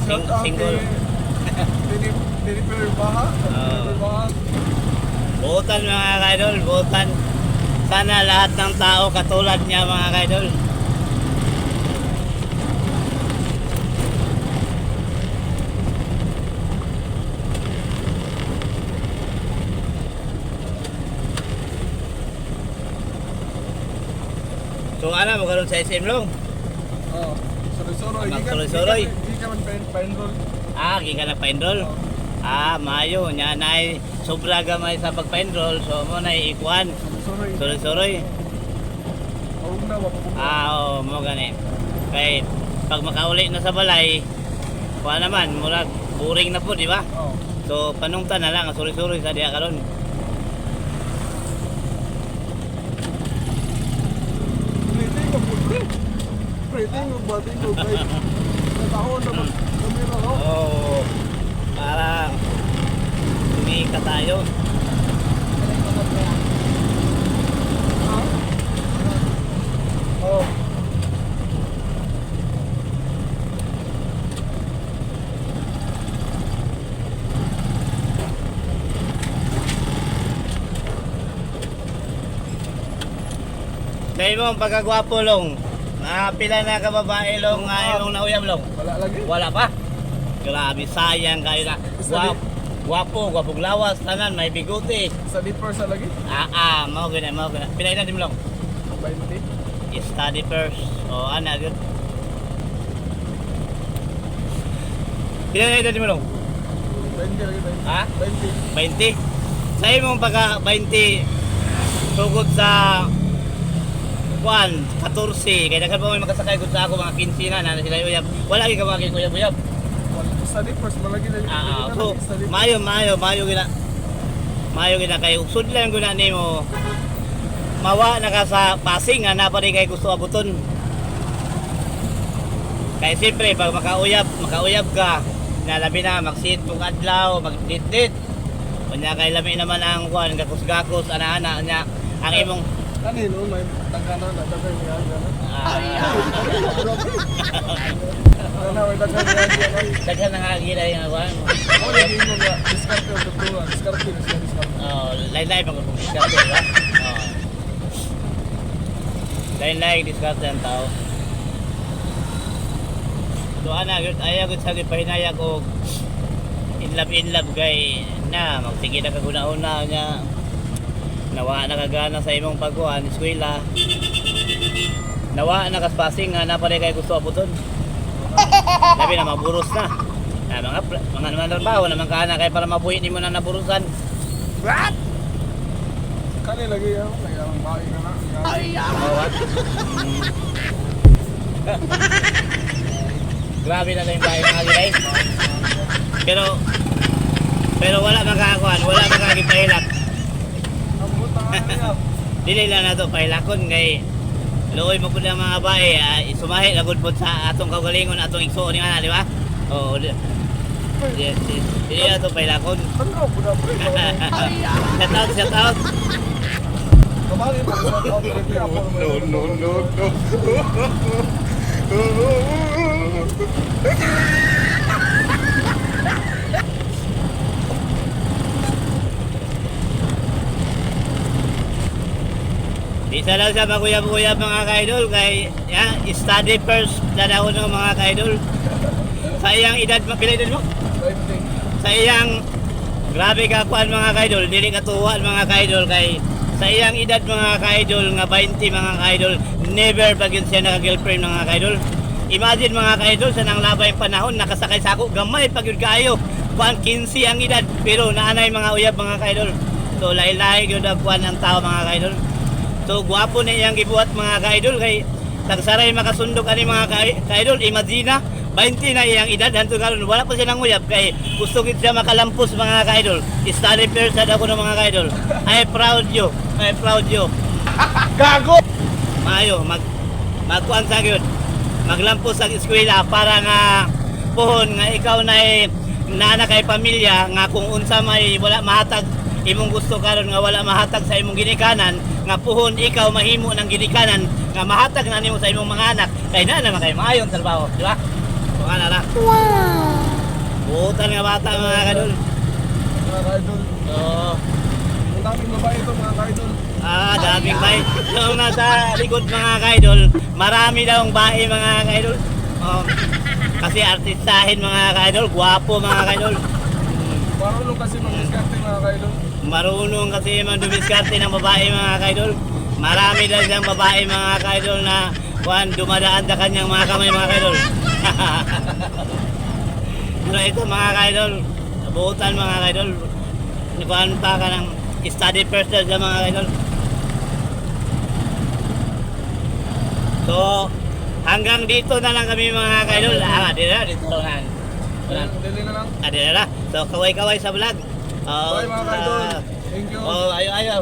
Shout out Single. kay Jennifer Baha. Jennifer Baha. Buotan, mga kaidol, buotan. Sana lahat ng tao katulad niya, mga kaidol. So ano mo karon sa SM, long? Oh, suroy-suroy. Magsuroy-suroy. Di ka man pa-enroll. Ah, gikan na pa-enroll. Ah, maayo nya nay sobra gamay sa pagpa-enroll, so mo na ikuan. Suroy-suroy. Suroy-suroy. Huwag na, wapapugod. Ah, oo, mo gani. Kay pag makauli na sa balay, kuha naman, murag boring na po, di ba? Oh. So panungta na lang, suroy-suroy sa diha karon. Pretty mo po. Pretty mo ba? Pretty mo ba? Natahon na mag-kamera ko. Oo. Para kumita tayo. Ha? Oh. Dahil mo ang pagkagwapo, long. Mga pila na kababae, long, nga imong nauyab, long? Wala lagi. Wala pa. Grabe, sayang kayo na. Guwapo, guwapo, gwapong lawas, tanan, may bigote. Sa deeper sa lagi. Ah, ah, mao gina, mao gina. Pila edad mo, long? 20. Study first. O, ana, good. Pila na edad mo, long? 20 lagi, 20. Ha? 20. 20. Sa imong pagka 20, sugod sa kuan 14, kay daghan pa may makasakay gud sa ako, mga 15 na na sila uyab. Wala gyud ka mga uyab uyab. Study first, malagi na Ah, ah, so Study first. mayo mayo mayo gina. Mayo gina kay sudlan gud na nimo. Mawa na ka sa passing nga na pa rin kay gusto abuton. Kay siyempre pag makauyab, makauyab ka, na labi na magsit kung adlaw, magdit-dit. Unya kay lami naman ang kuan gakos-gakos ana-ana nya ang imong Kanino, may tagana na, dagay niya, gana. ah, Gana, may dagay niya, gana. daghan na nga gilay nga kuan. Ako lagi mo nga, diskarte ang tugtungan, diskarte na siya, diskarte. Oh, lain-lain pag kung diskarte, di ba? Oh. Lain-lain diskarte ang tao. So ana gyud, ayaw gyud sa gyud pahinayag og inlab-inlab kay na magsige na kaguna-una nya, nawa na kagana sa imong pagkuan eskwela, nawa na kaspasing nga na pare kay gusto abuton, labi na maburos na na mga mga naman trabaho naman kana kay para mabuhi nimo na naburusan. Kani lagi yan, lagi ang bahay ka na. Ay! Bawat. Grabe na lang yung bahay, mga gilay. Pero pero wala makakuan, wala makakipahilak. Ang buta nga niya. Dili lang na to pahilakon kay luoy mo pud ang mga bae, ah, sumahi na gud pud sa atong kaugalingon, atong igsuon ni ana, di ba? Oo. Yes. Dili na to pahilakon. Tanaw po na, pre. Shout out, shout out. Kamali pa, shout out, pre. No, no, no, no. Di sa lang sa maguyab-uyab, mga kaidol, kay ya, study first na daw ng mga kaidol. Sa iyang edad, pila edad mo? 20. Sa iyang grabe ka kuan, mga kaidol, dili katuwa, mga kaidol, kay sa iyang edad, mga kaidol, nga 20, mga kaidol, never pa gyud siya naka-girlfriend, mga kaidol. Imagine, mga kaidol, sa nang labay panahon nakasakay sa ako, gamay pa gyud kaayo. Kuan 15 ang edad pero naanay mga uyab, mga kaidol. So lahi-lahi gyud ang kuan ang tao, mga kaidol. So gwapo na iyang gibuhat, mga kaidol, kay tagsaray makasundok ani, mga kaidol. Imagine na 20 na iyang edad hanto karon wala pa siya nanguyab kay gusto gid siya makalampos, mga kaidol. Study first sad ako ng mga kaidol. I proud you. I proud you. Gago! Maayo magkuan sa gyud. Maglampos sa eskwela para nga puhon nga ikaw na naana kay pamilya nga kung unsa may wala mahatag imong gusto karon nga wala mahatag sa imong ginikanan, nga puhon ikaw mahimo ng ginikanan nga mahatag na nimo sa imong mga anak kay naa naman kay maayong trabaho, di ba? So ana ra. Wow! Buutan nga bata, mga kaidol. Mga ka-idol. Oo. Ang daming babae ito, mga ka-idol. Ah, daming bae. So, nasa likod, mga kaidol, marami daw ang bae, mga kaidol. Oh, kasi artistahin, mga kaidol, gwapo, mga kaidol. Marunong kasi mag-diskarte, mga ka-idol. Marunong kasi mandumiskarte ng babae, mga kaidol. Marami daw siyang babae, mga kaidol, na kuan dumadaan sa kanyang mga kamay, mga kaidol. Pero ito, mga kaidol, buutan, mga kaidol. Kuan pa ka ng study first daw siya, mga kaidol. So, hanggang dito na lang kami, mga kaidol. Ah, dito na, dito na. Wala. Dili na lang. Ah, dito na. So, kaway-kaway sa vlog. Oh, Bye, mga ka-idol. ah, Thank you. oh, ayo ayo.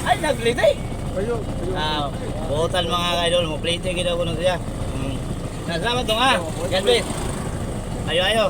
Ay, naglitay. Ayo, ayo. Ah, buutan, mga kaidol, mo plate gid ako nun siya. Salamat dong ah. God bless. Ayo ayo.